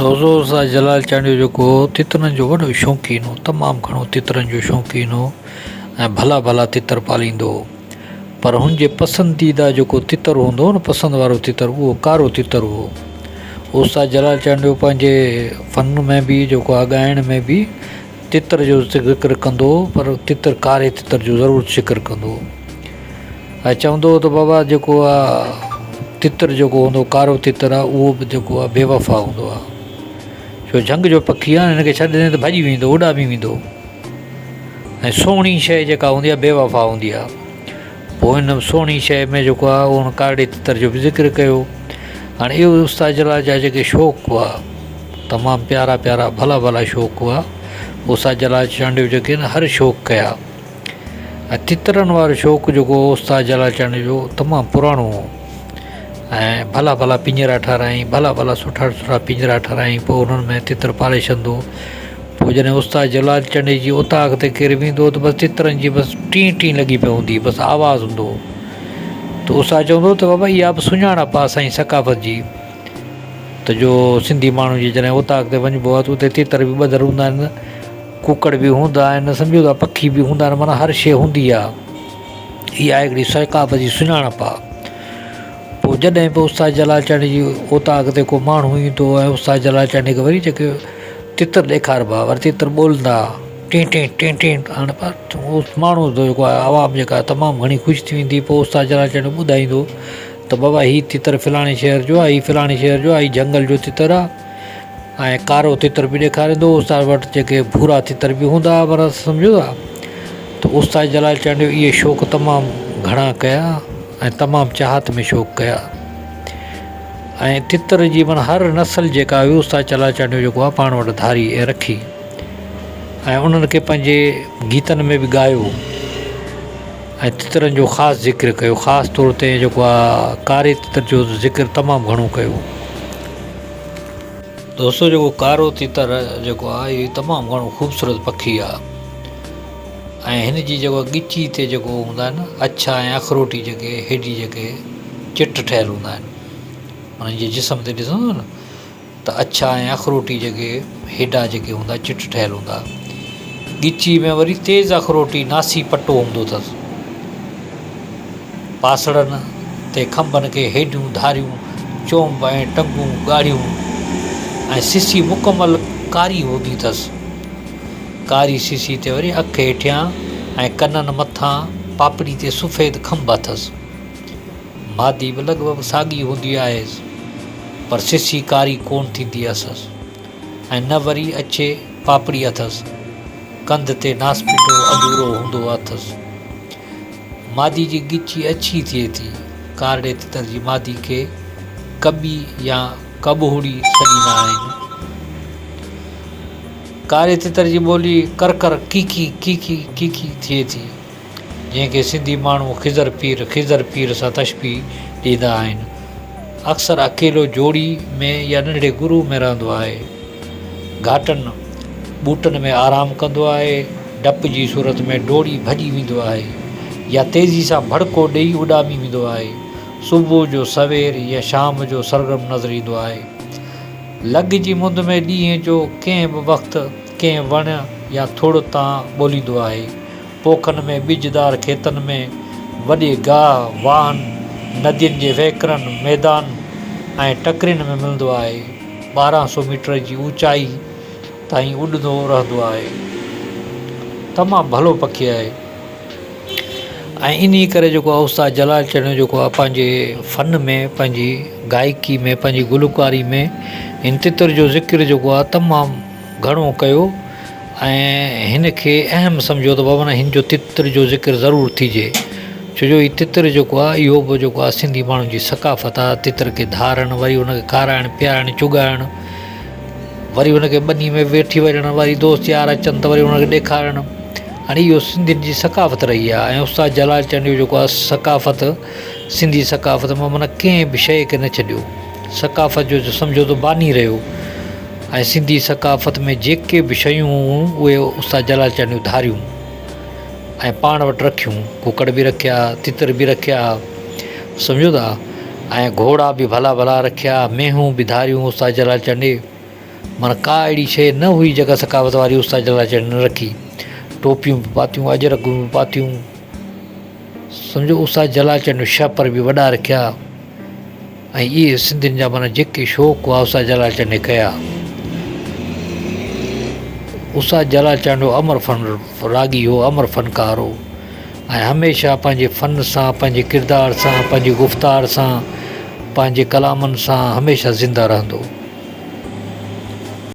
دوستو استاد جلال چانڊيو جيڪو هو تترن جو وڏو شوقين هو تمام گهڻو تترن جو شوقين هو ۽ ڀلا ڀلا تتر پاليندو هو پر هن جي پسنديده جيڪو تتر هوندو هو نه پسند وارو تتر اهو ڪارو تتر هو استاد جلال چانڊيو پنهنجي فن ۾ به جيڪو آهي ڳائڻ ۾ به تتر جو ذڪر ڪندو هو پر تتر ڪاري تتر جو ضرور ذڪر ڪندو هو ۽ چوندو هو ته بابا جيڪو آ تتر جيڪو هوندو ڪارو تتر آ اهو به جيڪو آ بي وفا هوندو آ ڇو جهنگ جو پکي آ هن کي ڇڏ ڏي ته ڀڄي ويندو اڏامي ويندو ۽ سهڻي شيء جيڪا هوندي آ بي وفا هوندي آ پوء هن سهڻي شيء ۾ جيڪو آ ان ڪارڙي تتر جو به ذڪر ڪيو هاڻي اهو استاد جلال جا جيڪي شوق هئا تمام پيارا پيارا ڀلا ڀلا شوق هئا استاد جلال چانڊيو جيڪي نه هر شوق ڪيا ۽ تترن وارو شوق جيڪو هو استاد جلال چانڊيي جو تمام پراڻو هو ۽ ڀلا ڀلا پڃرا ٺارايائين ڀلا ڀلا سٺا سٺا پڃرا ٺارايائين پوء انهن ۾ تتر پالي ڇڏندو هو پوء جڏهن استاد جلال چانڊيي جي اوطاق تي ڪير ويندو هو ته بس تترن جي بس ٽين ٽين لڳي پئي هوندي هئي بس آواز هوندو هو ته استاد چوندو هو ته بابا اها به سڃاڻپ آهي اسان جي ثقافت جي ته جو سنڌي ماڻهن جي جڏهن اوطاق تي وڃبو آهي ته اتي تتر به ٻڌل هوندا آهن ڪڪڙ به هوندا آهن سمجهو ٿا پکي به هوندا آهن معنيٰ هر شيء هوندي آهي اها هڪڙي ثقافت جي سڃاڻپ آهي پوء جڏهن به استاد جلال چانڊيي جي اوطاق تي ڪو ماڻهو ايندو ۽ استاد جلال چانڊيي کي وري جيڪي تتر ڏيکاربا وري تتر ٻولندا ٽين ٽين ٽين ٽين هاڻي ماڻهو جيڪو آهي عوام جيڪا تمام گهڻي خوش ٿي ويندي پوء استاد جلال چانڊيو ٻڌائيندو ته بابا هي تتر فلاڻي شهر جو آهي هي فلاڻي شهر جو آهي هي جهنگل جو تتر آهي ۽ ڪارو تتر به ڏيکاريندو هو استاد وٽ جيڪي ڀورا تتر به هوندا هئا پر سمجهو ٿا ته استاد جلال چانڊيو اهي شوق تمام گهڻا ڪيا ۽ تمام چاهت ۾ شوق ڪيا ۽ تتر جي معنيٰ هر نسل جيڪا هئي استاد جلال چانڊيو جيڪو آهي پاڻ وٽ ڌاري ۽ رکي ۽ انهن کي پنهنجي گيتن ۾ به ڳايو ۽ تترن جو خاص ذڪر ڪيو خاص طور تي جيڪو آ ڪاري تتر جو ذڪر تمام گهڻو ڪيو. دوستو جيڪو ڪارو تتر جيڪو آ اهو تمام گهڻو خوبصورت پکي آ ۽ هن جي جيڪو ڳچي تي جيڪو هوندا آهن اڇا ۽ اخروٽي جيڪي هيڊي جيڪي چٽ ٺهيل هوندا آهن انهن جي جسم تي ڏسندو نه ته اڇا ۽ اخروٽي جيڪي هيڊا جيڪي هوندا چٽ ٺهيل هوندا. ڳچي ۾ وري تيز اخروٽي ناسي پٽو هوندو اٿس. پاسڙن تي کنڀن کي هيڊيون ڌاريون چونب ۽ ٽنگون ڳاڙهيون ۽ سسي مڪمل ڪاري هوندي اٿس. ڪاري سسي تي وري اک هيٺيان ۽ ڪنن مٿان پاپڙي تي سفيد کنڀ اٿس. مادي به لڳ ڀڳ ساڳي هوندي آهيس، پر سسي ڪاري ڪونه ٿيندي اٿس ۽ نه وري اڇي پاپڙي اٿس. ڪنڌ تي ناسپيٽو اڌورو هوندو اٿس. مادي جي ڳچي اڇي ٿئي ٿي. ڪارڙي تتر جي مادي کي ڪٻي يا ڪٻهوڙي سڏيندا آهن. ڪاري تتر جي ٻولي ڪرڪر ڪيڪي ڪيڪي ڪيڪي ٿئي ٿي. جنهن کي سنڌي ماڻهو خضر پير، خضر پير سان تشبيهه ڏيندا آهن. اڪثر اڪيلو جوڙي ۾ يا ننڍڙي گروهه ۾ رهندو آهي. گهاٽن ٻوٽن ۾ آرام ڪندو آهي. ڊپ جي صورت ۾ ڊوڙي ڀڄي ويندو آهي يا تيزي سان ڀڙڪو ڏيئي اڏامي ويندو آهي. صبح جو سوير يا شام جو سرگرم نظر ايندو آهي. لڳ جي مند ۾ ڏينهن جو ڪنهن به وقت ڪنهن وڻ يا ٿڙ تان ٻوليندو آهي. پوکن ۾ ٻجدار کيتن ۾ وڏي گاهه، واهن، ندين جي وهڪرن، ميدان ۽ ٽڪرين ۾ ملندو آهي. 1200 ميٽر جي اوچائي تائين اڏندو رهندو آهي. تمام ڀلو پکي آهي ۽ انهي ڪري جيڪو آهي استاد جلال چنيو جيڪو آهي پنهنجي فن ۾ پنهنجي گائڪي ۾ پنهنجي گلوڪاري ۾ هن تتر جو ذڪر جيڪو آهي تمام گهڻو ڪيو. ۽ هن کي اهم سمجهيو ته بابا هن جو تتر جو ذڪر ضرور ٿيجي ڇو جو هي تتر جيڪو آهي اهو به جيڪو آهي سنڌي ماڻهن جي ثقافت آهي تتر کي ڌارڻ وري ان کي کارائڻ پيارڻ چڳائڻ وري ان کي ٻني ۾ ويٺي وڃڻ وري دوست يار اچن ته وري ان کي ڏيکارڻ هاڻي اهو سنڌين جي ثقافت رهي آهي ۽ استاد جلال چانڊيو جيڪو آهي ثقافت سنڌي ثقافت مان معنيٰ ڪنهن به شيء کي نه ڇڏيو ثقافت جو سمجهو ته باني رهيو ۽ سنڌي ثقافت ۾ جيڪي به شيون هيون اهي استاد جلال چانڊيو ڌاريون ۽ پاڻ وٽ رکيون ڪڪڙ به رکيا تتر به رکيا سمجهو ٿا ۽ گهوڙا به ڀلا ڀلا رکيا مينهون به ڌاريون استاد جلال چانڊيي. معنيٰ ڪا اهڙي شيء نه هئي جيڪا ثقافت واري استاد جلال چانڊيي نه رکي. ٽوپيون به پاتيون، اجرڪون به پاتيون. سمجهو استاد جلال چانڊيو شهپر به وڏا رکيا ۽ اهي سنڌين جا معنيٰ جيڪي شوق هئا استاد جلال چانڊيي ڪيا. استاد جلال چانڊيو امر فن راڳي هو، امر فنڪار هو ۽ هميشه پنهنجي فن سان، پنهنجي ڪردار سان، پنهنجي گفتار سان، پنهنجي ڪلامن سان هميشه زنده رهندو.